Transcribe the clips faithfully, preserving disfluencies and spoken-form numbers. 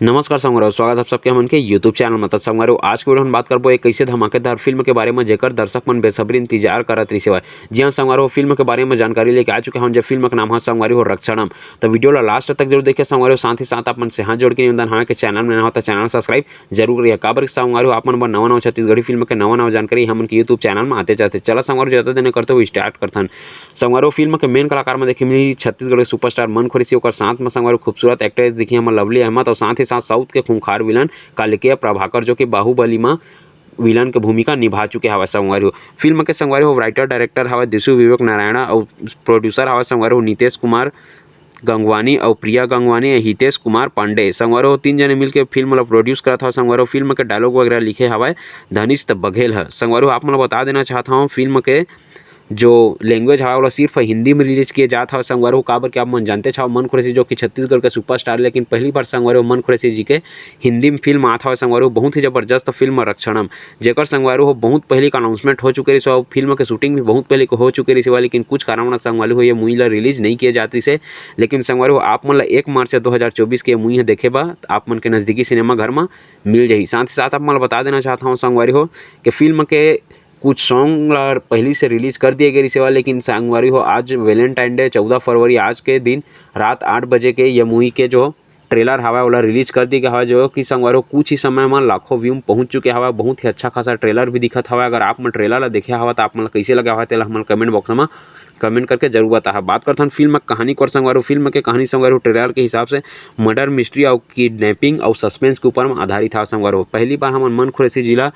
नमस्कार संगवारी हो, स्वागत है आप सबके हमन के YouTube चैनल में। तो संगवारी हो, आज के वीडियो में बात करबो एक ऐसे धमाकेदार फिल्म के बारे में, जेकर दर्शक मन बेसब्री इंतजार करत रहिस हवय। जी हाँ संगवारी हो, फिल्म के बारे में जानकारी लेके आ चुके हैं, जो फिल्म का नाम है संगवारी हो रक्षणम। तो वीडियो ला लास्ट तक जरूर देखिए संगवारी हो। साथ ही साथ आप मन से हाथ जोड़ के निवेदन है कि चैनल में नवा हो तो चैनल सब्सक्राइब जरूर करिए। काबर कि संगवारी हो, आप मन बर नवा नवा छत्तीसगढ़ी फिल्म के नवा नवा जानकारी हमन के YouTube चैनल में आते जाते। चला संगवारी हो, ज्यादा देर नइ करते हुए स्टार्ट करथन। संगवारी हो, फिल्म के मेन कलाकार में देखे मिली छत्तीसगढ़ के सुपरस्टार मन खुरैशी, ओकर साथ में संगवारी हो खूबसूरत एक्ट्रेस दिखी हमर लवली अहमद, और साथ ही साथ साउथ के खूंखार विलन कालिकेय प्रभाकर, जो कि बाहुबली में विलन के भूमिका निभा चुके हवय संगवारी हो। फिल्म के संगवारी हो राइटर डायरेक्टर हवय दिशु विवेक नारायणा, और प्रोड्यूसर हवय संगवारी हो नितेश कुमार गंगवानी और प्रिया गंगवानी, हितेश कुमार पांडे। संगवारी हो, तीन जने मिलके फिल्म ला प्रोड्यूस करत हवय संगवारी हो। फिल्म के डायलॉग वगैरह लिखे हवय धनिष्ठ बघेल ह। संगवारी हो, आप मन ला बता देना चाहत हवं, फिल्म के जो लैंग्वेज हवय, ओला सिर्फ हिंदी में रिलीज किए जात हवय संगवारी हो। काबर कि आप मन जानते हव, मन खुरैशी जो कि छत्तीसगढ़ के सुपरस्टार, लेकिन पहली बार संगवारी हो मन खुरैशी जी के हिंदी में फिल्म आत हवय संगवारी हो। बहुत ही जबरदस्त फिल्म रक्षणम, जेकर संगवारी हो बहुत पहले का अनाउंसमेंट हो चुके रहिस, और फिल्म के शूटिंग भी बहुत पहले के हो चुके रहिस, लेकिन कुछ कारणवश संगवारी हो ये मूवी ला रिलीज नहीं किए जात रहिस हे। लेकिन संगवारी हो, आप मन ला एक मार्च दो हज़ार चौबीस के मूवी ह देखे बर आप मन के नजदीकी सिनेमा घर में मिल जाही। साथ ही साथ आप मन ला बता देना चाहत हवं संगवारी हो कि फिल्म के कुछ सॉन्ग ला पहली से रिलीज कर दिए गए रहिस हवय, लेकिन संगवारी हो, आज वैलेंटाइन डे, चौदह फरवरी, आज के दिन रात आठ बजे के ये मूवी के जो ट्रेलर हवय, ओला रिलीज कर दिए गए हवय, जो कि संगवारी हो कुछ ही समय में लाखों व्यू पहुंच चुके हवय। बहुत ही अच्छा खासा ट्रेलर भी दिखत हवय। अगर आप मन ट्रेलर ला देखे हवय, तो आप मन ला कैसे लगे हवय, तेला हमन कमेंट बॉक्स में कमेंट करके जरूर बताहा। बात करथन फिल्म के कहानी के ओर संगवारी हो। फिल्म के कहानी संगवारी हो ट्रेलर के हिसाब से मर्डर मिस्ट्री और किडनैपिंग और सस्पेंस के ऊपर में आधारित हवय संगवारी हो। पहली बार हमन मन खुरैशी जी ला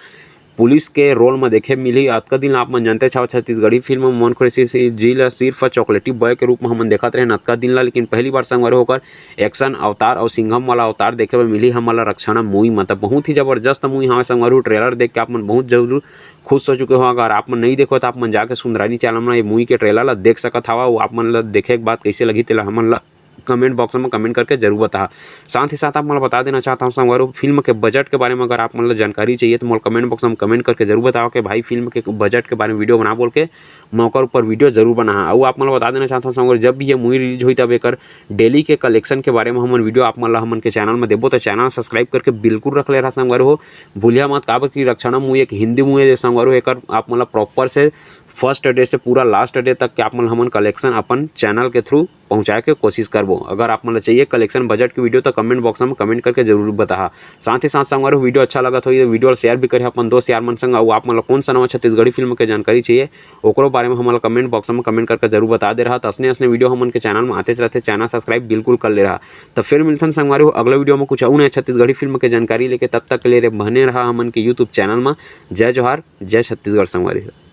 पुलिस के रोल में देखे मिलही। अतका दिन ला आप मन जानते हव, छत्तीसगढ़ी फिल्म में मन खुरैशी जी ला सिर्फ चॉकलेटी बॉय के रूप में हमन देखत रहेन अतका दिन ला, लेकिन पहली बार संगवारी हो ओकर एक्शन अवतार और सिंघम वाला अवतार देखे बर मिलही हमन ला रक्षणम मूवी में। त बहुत ही जबरदस्त मूवी हवय संगवारी हो। ट्रेलर देख के आप मन बहुत जरूर खुश हो चुके हो। अगर आप मन नहीं देखो तो आप मन जाके सुंदरानी चैनल में ये मूवी के ट्रेलर ला देख सकत हवा, वो आप मन ला देखे के बाद कैसे लगही, तेला हमन ला कमेंट बॉक्स में कमेंट करके जरूर बताहा। साथ ही साथ आप मन ला बता देना चाहत हवं संगवारी हो, फिल्म के बजट के बारे में अगर आप मन ला जानकारी चाहिए तो मोला कमेंट बॉक्स में कमेंट करके जरूर बताहा कि भाई फिल्म के बजट के बारे में वीडियो बना बोल के, मैं ओकर ऊपर वीडियो जरूर बनाहा। अउ आप मन ला बता देना चाहत हवं संगवारी हो, जब भी ये मूवी रिलीज होही तब एकर डेली के कलेक्शन के बारे में हमन वीडियो आप मन ला हमन के चैनल में देबो, तो चैनल सब्सक्राइब करके बिल्कुल रख ले रहा संगवारी हो। भूलिया मत, काबर कि रक्षणम मूवी एक हिंदी मूवी है संगवारी हो, एकर आप मन ला प्रॉपर से फर्स्ट डे से पूरा लास्ट डे तक के आप मन ला हमन कलेक्शन अपन चैनल के थ्रू पहुंचाए के कोशिश करबो। अगर आप मन ला चाहिए कलेक्शन बजट के वीडियो, तो कमेंट बॉक्स में कमेंट करके जरूर बताहा। साथ ही साथ संगवारी हो, वीडियो अच्छा लगत होही तो वीडियो ला शेयर भी करे अपन दोस्त यार मन संग। अउ आप मन ला कौन सा नवा छत्तीसगढ़ी फिल्म के जानकारी चाहिए, ओकरो बारे में हमन ला कमेंट बॉक्स में कमेंट करके जरूर बता दे रहा। त असने असने वीडियो हमन के चैनल में आते रहथे, चैनल सब्सक्राइब बिल्कुल कर ले रहा। तो फिर मिलथन संगवारी हो अगला वीडियो में कुछ अउ नया छत्तीसगढ़ी फिल्म के जानकारी लेके। तब तक के लिए रे बने रहा हमन के यूट्यूब चैनल में। जय जोहार, जय छत्तीसगढ़ संगवारी हो।